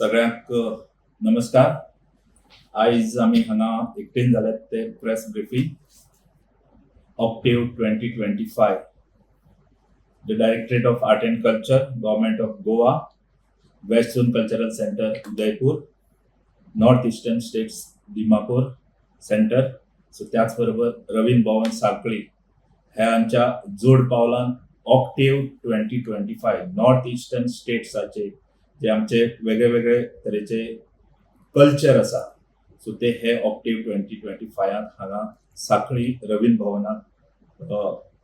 सगळ्यांक नमस्कार. आयज आमी हांगा एकटेन जाल्यात ते press briefing, Octave 2025. The Directorate of Art and Culture, Government of Goa, West Zone Cultural Centre, Udaipur, North Eastern States, Dimapur Centre, so त्याच बरोबर रवींद्र भवन, साखळी ह्यांच्या जोड पावलान Octave 2025 north eastern स्टेट्साचे जे आमचे वेगळे वेगळे तरेचे कल्चर आसा, सो ते हे ऑक्टेव 2025त हांगा साखळी रवींद्र भवनात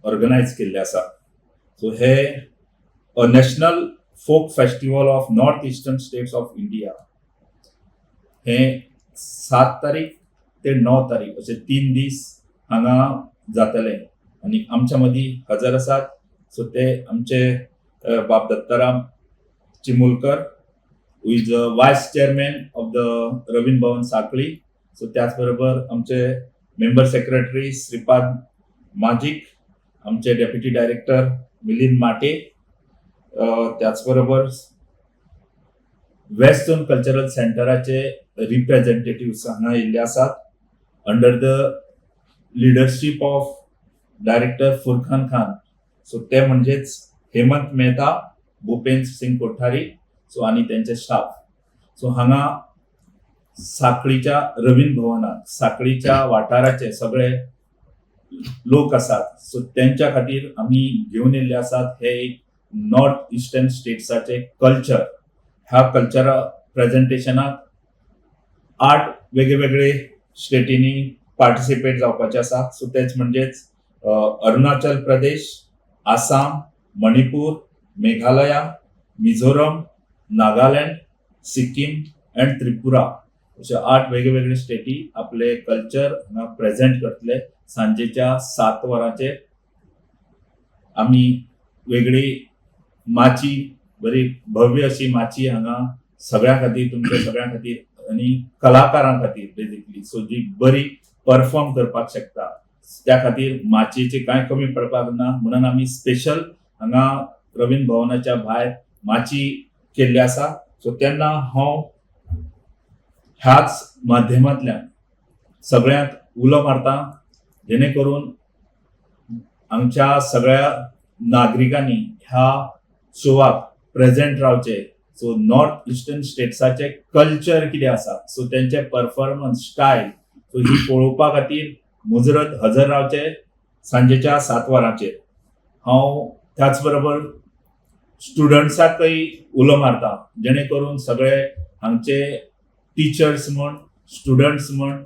ऑर्गनायज केल्ले आसा. सो हे a national folk festival of North Eastern States of India हे 7 तारीख ते 9 तारीख अशे 3 दीस हांगा जातले आनी आमच्या मदीं हजर आसात, सो ते आमचे बाब Dattaram चिमुलकर, who is a vice chairman of the Ravindra Bhavan, Sanquelim. So त्याच बरोबर आमचे मेंबर सेक्रेटरी श्रीपाद माजीक, आमचे डेप्युटी डायरेक्टर मिलिंद माटे, त्याच बरोबर वेस्ट झोन कल्चरल सेंटराचे रिप्रेझेंटेटिव्ह हांगा येयल्ले आसात under the leadership of Director Furqan Khan. So ते म्हणजेच हेमंत मेहता, भूपेंद्र सिंग कोठारी, सो आनी त्यांचे स्टाफ. सो हांगा साखळीच्या रवींद्र भवनात साखळीच्या वाठाराचे सगळे लोक आसात, सो त्यांच्या खातीर आमी घेवन येयल्ले आसात हे एक नॉर्थ इस्टर्न स्टेट्साचे कल्चर. ह्या कल्चरा प्रेझेंटेशनाक आठ वेगळे वेगळे स्टेटींनी पार्टिसिपेट जावपाचे आसा. सो तेच म्हणजेच अरुणाचल प्रदेश, आसाम, मणिपूर, मेघालया, मिझोरम, नागालँड, सिक्कीम अँड त्रिपुरा अशे आठ वेगळे वेगळे स्टेटी आपले कल्चर हांगा प्रेझेंट करतले. सांजेच्या 7 वरांचेर आमी वेगळी माची, बरी भव्य अशी माची हांगा सगळ्यां खातीर, तुमच्या सगळ्यां खातीर आनी कलाकारां खातीर बेजिकली, सो जी बरी परफॉर्म करपाक शकता, त्या खातीर माचयेची कांय कमी पडपाक ना म्हणून आमी स्पेशल हांगा रवींद्र भवनाच्या भायर माची केल्ली आसा. सो तेन्ना हांव ह्याच माध्यमांतल्यान सगळ्यांक उलो मारता, जेणे करून आमच्या सगळ्या नागरिकांनी ह्या शोवाक प्रेझेंट रावचे. सो नॉर्थ इस्टर्न स्टेट्साचे कल्चर कितें आसा, सो तेंचे परफॉर्मन्स स्टायल, सो ही पळोवपा खातीर मुजरत हजर रावचे सांजेच्या 7 वरांचेर. हांव त्याच बरोबर स्टुडंट्साकय उलो मारता, जेणे करून सगळे हांगचे टिचर्स म्हण, स्टुडंट्स म्हण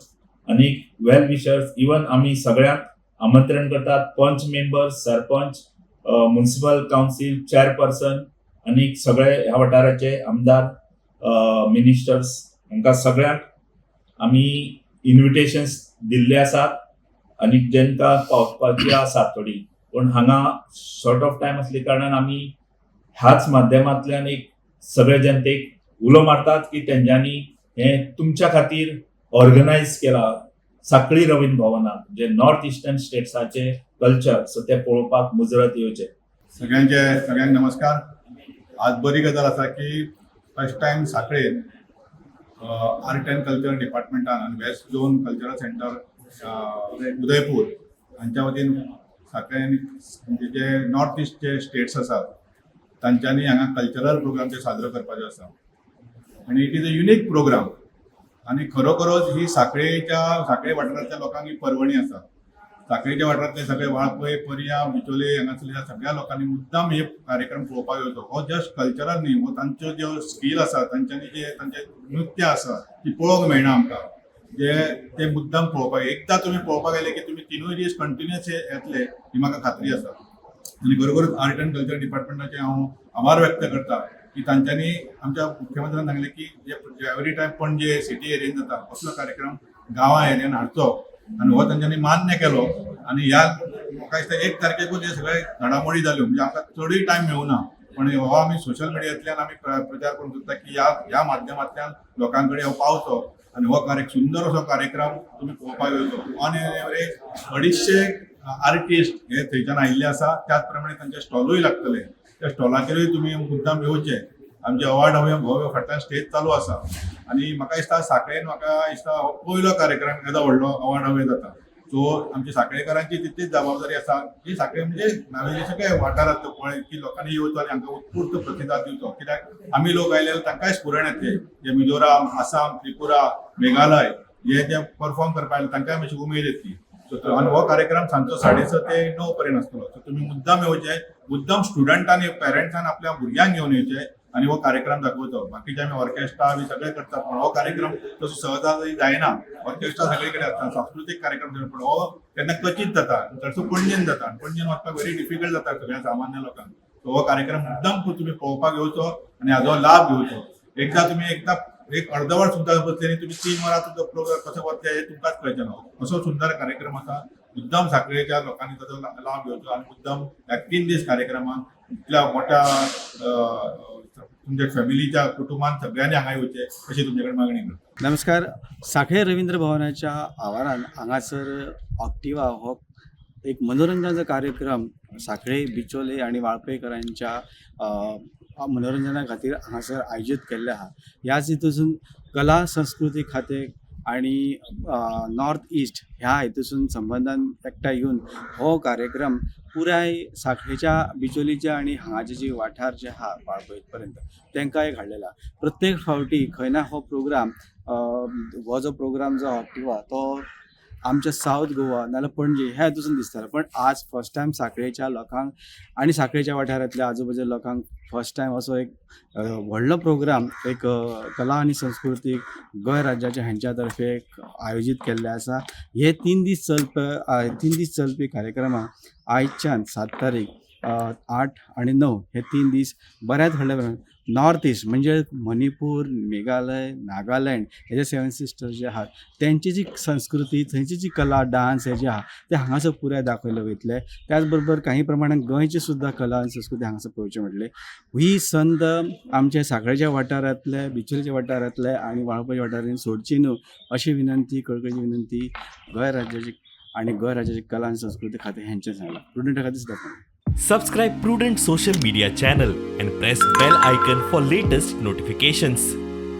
आनी वेल विशर्स, इवन आमी सगळ्यांक आमंत्रण करतात, पंच members, sarpanch, municipal council chairperson आनी सगळे ह्या वाठाराचे आमदार, मिनिस्टर्स, हांकां सगळ्यांक आमी इन्विटेशन्स दिल्ले आसात आनी जेंकां पावपाची आसात थोडी, पूण हांगा शॉर्ट ऑफ टायम आसले कारणान आमी ह्याच माध्यमांतल्यान एक सगळे जनतेक उलो मारतात की तेंच्यांनी हें तुमच्या खातीर ऑर्गनायज केला साखळी रवींद्र भवनात, जे नॉर्थ इस्टर्न स्टेट्साचे कल्चर, सो ते पळोवपाक मुजरत येवचे. सगळ्यांक नमस्कार. आज बरी गजाल आसा की फर्स्ट टायम साखळेन आर्ट अँड कल्चर डिपार्टमेंटान आनी west zone cultural centre, Udaipur हांच्या वतीन साखळेन म्हणजे जे नॉर्थ ईस्ट जे स्टेट्स आसात तांच्यांनी हांगा कल्चरल प्रोग्राम ते साजरो करपाचे आसा आनी it is a unique program. आनी खरोखरोच ही साखळे वाठारांतल्या लोकांक ही पर्वणी आसा. साखळेच्या वाठारांतले सगळे वाळपय, पर्या, बिचोले हांगासरल्या सगळ्या लोकांनी मुद्दाम हे कार्यक्रम पळोवपाक येवचो. हो जस्ट कल्चरल न्ही, हो तांच्यो ज्यो स्कील आसा, तांच्यांनी जे तांचे नृत्य आसा ती पळोवंक मेळना आमकां, जे ते मुद्दाम पळोवपाक. एकदां तुमी पळोवपाक गेले की तुमी तिनूय दीस कंटिन्युअस येतले ही म्हाका खात्री आसा. आनी बरोबरच आर्ट अँड कल्चर डिपार्टमेंटाचे हांव आभार व्यक्त करता की तांच्यांनी आमच्या मुख्यमंत्र्यान सांगलें की जे एवरी टायम पणजे सिटी एरियेन जाता असलो कार्यक्रम गांवां एरियन हाडचो आनी हो तांच्यांनी मान्य केलो. आनी ह्या म्हाका दिसता 1 तारखेकूच हे सगळे घडामोडी जाल्यो, म्हणजे आमकां चडूय टायम मेळुना, पण हो आमी सोशल मिडियांतल्यान आमी प्रचार करूंक सोदता की ह्या ह्या माध्यमांतल्यान लोकां कडेन हो पावचो आनी हो सुंदर असो कार्यक्रम तुमी पळोवपाक येवचो. ऑन एन एवरेज 250 आर्टिस्ट हे थंयच्यान आयिल्ले आसा. त्याच प्रमाणे तांचे स्टॉलूय लागतले. त्या स्टॉलाचेरूय तुमी मुद्दाम येवचे. आमचे अवार्ड हवे भव्य फाटल्यान स्टेज चालू आसा आनी म्हाका दिसता साखळेन म्हाका दिसता हो पयलो कार्यक्रम येदो व्हडलो अवार्ड हवे जाता. सो आमची साखळेकारांची तितलीच जबाबदारी आसा की साखळे म्हणजे नावेले सगळे वाठारांत पळय की लोकांनी येवचो आनी हांकां उत्स्फूर्त प्रतिसाद दिवचो, कित्याक आमी लोक आयले जाल्यार तांकांय स्फुरण येतलें. जे मिझोराम, आसाम, त्रिपुरा, मेघालय हे जे परफॉर्म करपाक आयले तांकांय मातशी उमेद येतली. सो आनी हो कार्यक्रम सांजचो 6:30 ते 9 पर्यंत आसतलो. सो तुमी मुद्दाम येवचे, मुद्दाम स्टुडंटांनी पेरंट्सान आपल्या भुरग्यांक घेवन येवचे आनी हो कार्यक्रम दाखोवचो. बाकीचे आमी ऑर्केस्ट्रा बी सगळे करतात, पण हो कार्यक्रम तसो सहजासहजी जायना. ऑर्केस्ट्रा सगळे कडेन आसता, सांस्कृतीक कार्यक्रम जाता, पण हो केन्ना क्वचीत जाता, चडसो पणजेन जाता. पणजेन वचपाक व्हेरी डिफिकल्ट जाता सगळ्या सामान्य लोकांक. सो हो कार्यक्रम मुद्दाम तुमी पळोवपाक येवचो आनी हाजो लाभ घेवचो. एकदा तुमी एकदा एक अर्द वर सुद्दां बसले न्ही तुमी, 3 वरां तुमचो प्रोग्राम कसो वतले हे तुमकांच कळचें ना. असो सुंदर कार्यक्रम आसा. मुद्दाम साखळेच्या लोकांनी ताचो लाभ घेवचो आनी मुद्दाम ह्या 3 दीस कार्यक्रमाक इतल्या मोठ्या तुमच्या फॅमिलीच्या कुटुंबान सगळ्यांनी हांगा येवचें अशी तुमचे कडेन मागणी करता. नमस्कार. साखळे रवींद्र भवनाच्या आवारान हांगासर ऑक्टिवा हो एक मनोरंजनाचो कार्यक्रम साखळे, बिचोले आनी वाळपयकरांच्या मनोरंजना खातीर हांगासर आयोजीत केल्लें आहा. ह्याच हितूसून कला संस्कृती खातें आनी नॉर्थ इस्ट ह्या हितूसून संबंदान एकठांय येवन हो कार्यक्रम पुराय साखळेच्या, बिचोलीच्या आनी हांगाचे जे वाठार जे आहा वाळपय पर्यंत तांकां एक हाडलेलो आहा. प्रत्येक फावटी खंय ना हो प्रोग्राम, हो जो प्रोग्राम जो ऑक्टिवा तो आमच्या सावथ गोवा नाजाल्यार पणजे ह्या हितूसून दिसतालो, पण आज फर्स्ट टायम साखळेच्या लोकांक आनी साखळेच्या वाठारांतल्या आजूबाजूच्या लोकांक फर्स्ट टायम असो एक व्हडलो प्रोग्राम एक कला आनी संस्कृतीक गोंय राज्याच्या हेंच्या तर्फे एक आयोजीत केल्लें आसा. हे 3 दीस चलपी कार्यक्रमाक आयच्यान 7 तारीख, 8 आनी 9 हे 3 दीस बऱ्याच व्हडल्या प्रमाणात नॉर्थ इस्ट म्हणजे मणिपूर, मेघालय, नागालँड हे जे सेवन सिस्टर्स जे आहात तेंची जी संस्कृती, थंयची जी कला, डांस हे जे आहा ते हांगासर पुराय दाखयले वयतले. त्याच बरोबर काही प्रमाणान गोंयची सुद्दां कला आनी संस्कृती हांगासर पळोवची मेळटली. ही संद आमच्या साखळेच्या वाठारांतले, बिचोलेच्या वाठारांतले आनी वाळपय वाठारांत सोडची न्हू अशी विनंती, कळकळीची विनंती गोंय राज्याची आनी गोंय राज्याची कला आनी संस्कृती खातें हेंचें सांगलां. प्रुडंटा खातीर सुद्दां. Subscribe Prudent Social Media channel and press bell icon for latest notifications.